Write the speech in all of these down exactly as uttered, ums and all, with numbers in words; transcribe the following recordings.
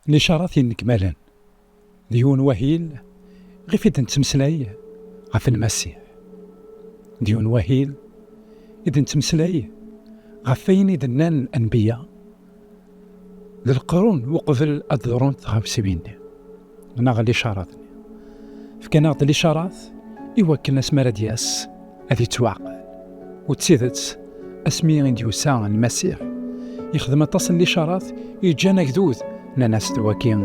Licarat yennekmalen d yiwen wahil ɣef i d-nettmeslay ɣef Lmasiḥ. D yiwen wahil i d-nettmeslay ɣef wayen i d-nnan lanbiya d leqrun uqbel ad d-ḍrunt tɣawsiwin-nni, neɣ licarat-nni. Fkan-aɣ-d licarat i wakken asmi ara d-yas ad yettwaɛqel. U d tidet, asmi i d-yusa Lmasiḥ, yexdem aṭas n licarat yeǧǧan agdud nnan-as d wagi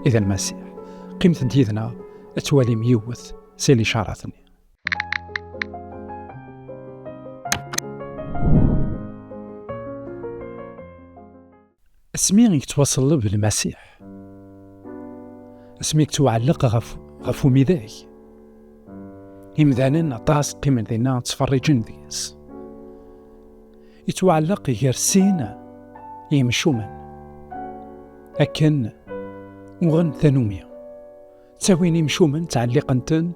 i d Lmasiḥ. Qqimet-d yid-neɣ ad twalim yiwet si licarat-nni. Asmi i yettwaṣelleb Lmasiḥ, asmi i yettwaɛelleq ɣef, ɣef umidag, imdanen aṭas qqimen dinna ttferriǧen deg-s. Yettwaɛelleq gar sin yimcumen, akken uɣen tanumi. Ttawin imcumen, ttɛelliqen-ten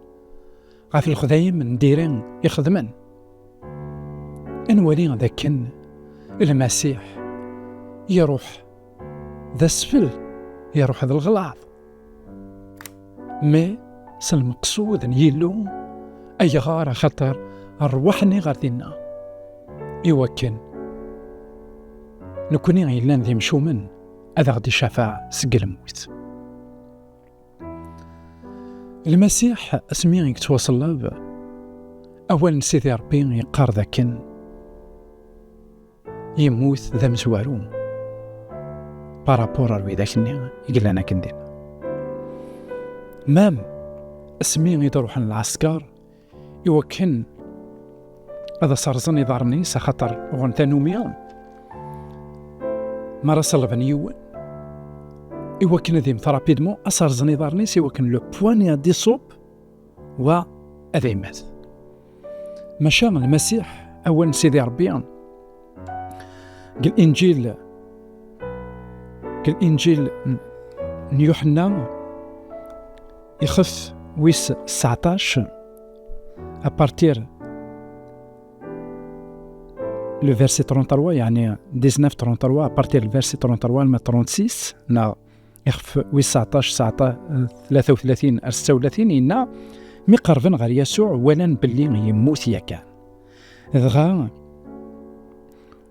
ɣef lexdayem n diri i xedmen. Ad nwali d akken Lmasiḥ iruḥ d asfel, iruḥ d lɣelaḍ. Mais s lmeqsud n Yillu, ayɣer? Axaṭer rrwaḥ-nni ɣer dinna, i wakken nekni yellan d imcumen ad aɣ-d-icafeɛ seg lmut. Lmasiḥ, asmi i yettwaṣelleb, awal n Sidi Ṛebbi yeqqar dakken yemmut d amezwaru par rapport ar widak-nni i yellan akken dinna. Même asmi i d-ruḥen lɛesker i wakken ad as-rẓen iḍarren-is, axaṭer uɣen tanumi mi ara ṣellben yiwen, i wakken ad yemmet rapidement, ad as-rẓen iḍarren-is i wakken le poignet ad iṣubb wa ad yemmet. Maca Lmasiḥ, awal n Sidi Ṛebbi, deg Linǧil, deg Linǧil n, n Yuḥenna, ixef wis tseɛṭac, à partir le verset trente-trois, yeɛni dix-neuf trente-trois, à partir le verset trente-trois alma trente-six, neɣ ixef wis tseɛṭac, tseɛṭac, tlata u tlatin ar setta u tlatin, yenna: Mi qerben ɣer Yasuɛ, walan belli yemmut yakan. Dɣa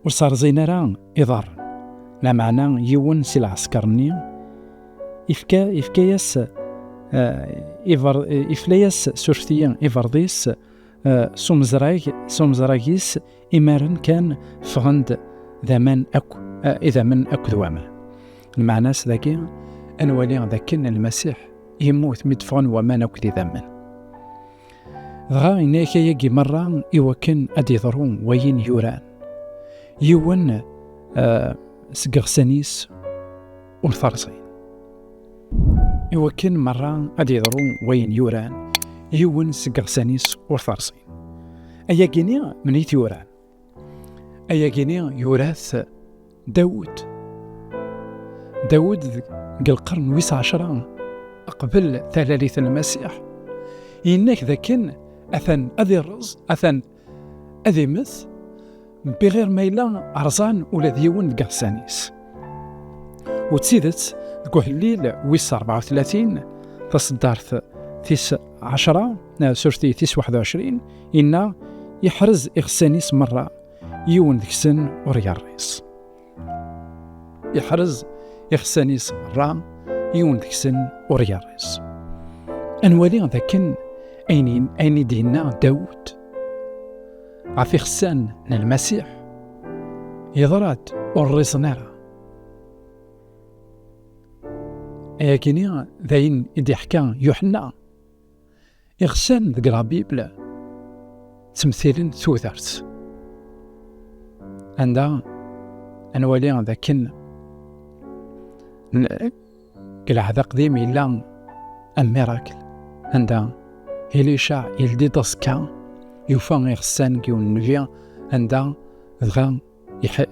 ur s-rẓin ara iḍarren. Lameɛna yiwen si lɛesker-nni ifka, ifka-yas, eh, iber-, ifla-yas, surfet-iyi, iberḍ-is, eh, s umezrag, s umezrag-is, imaren kan ffɣen-d d aman akk, eh, idammen akked waman. Lmeɛna-s dagi, ad nwali d akken Lmasiḥ yemmut mi d-ffɣen waman akked idammen. Dɣa yenna-yak ayagi merra i wakken ad d-yeḍru wayen yuran. Yiwen, eh, seg iɣsan-is ur t-rẓin. I wakken merra ad d-yeḍru wayen yuran, yiwen seg iɣsan-is ur t-rẓin. Ayagi-ni, men i t-yuran? Ayagi-ni yura-t Dawed. Dawed deg lqern wis ɛecra qbel talalit n Lmasiḥ, yenna-k dakken atan ad irreẓ, atan ad immet, mbiɣir ma yella rẓan ula d yiwen deg iɣsan-is. U d tidet, deg uhellil wis rebɛa u tlatin, taṣeddart tis ɛecra, eh, surti tis waḥed u ɛecrin, yenna: "Iḥrez iɣsan-is merra, yiwen deg-sen ur yerriẓ." Iḥrez iɣsan-is merra, yiwen deg-sen ur yerriẓ. Ad nwali dakken ayen, ayen i d-yenna Dawed ɣef iɣsan n Lmasiḥ, yeḍra-d, ur rriẓen ara. Ayagi-ni d ayen i d-iḥka Yuḥenna. Iɣsan deg la Bible ttmethilen tudert. Anda ad nwali dakken n-, deg Lɛehd Aqdim yella un miracle, anda Ilica yeldi-d aẓekka, yufa iɣsan deg yiwen nnbi, anda dɣa iḥ-,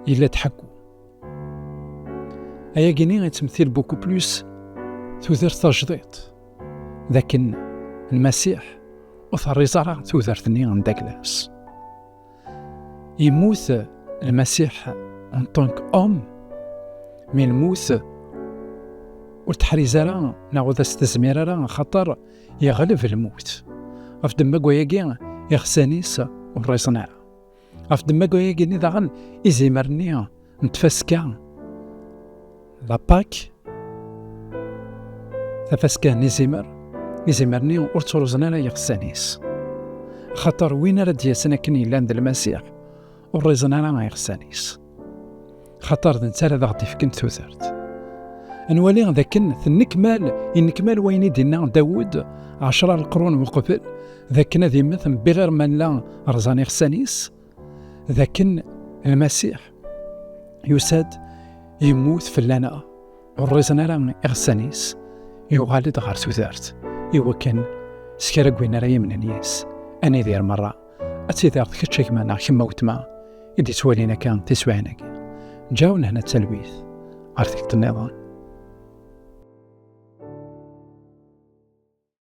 yella-d ḥeggu. Ayagi-ni yettmettil beaucoup plus tudert tajdiṭ, d akken Lmasiḥ ur terriẓ ara tudert-nni n daglas. Yemmut Lmasiḥ en tant qu'homme, mais lmut ur teḥriz ara neɣ ur as-tezmir ara, axaṭer yeɣleb lmut. Ɣef ddemma n wayagi, iɣsan-is ur rriẓen ara. Ɣef ddemma n wayagi-nni daɣen, izimer-nni n tfaska, la Pâque, tafaska n izimer, izimer-nni ur ttruẓen ara iɣsan-is. Axaṭer win ara d-yasen akken yellan d Lmasiḥ, ur rriẓen ara iɣsan-is. Axaṭer d netta ara d aɣ-d-ifken tudert. Ad nwali d akken tennekmal, yennekmal wayen i d-inna Dawed ɛecra leqrun uqbel, d akken ad immet mbiɣir ma nella rẓan iɣsan-is, d akken Lmasiḥ yusa-d, yemmut fell-aneɣ, ur rriẓen ara iɣsan-is, yuɣal-d ɣer tudert, iwakken s kra n win ara yemnen yis, ad nidir merra. Ad tidireḍ kečč a gma neɣ kemm a weltma i d-ittwalin akka tiswiɛin-agi. Ǧǧaw lehna d talwit ɣer tikkelt nniḍen.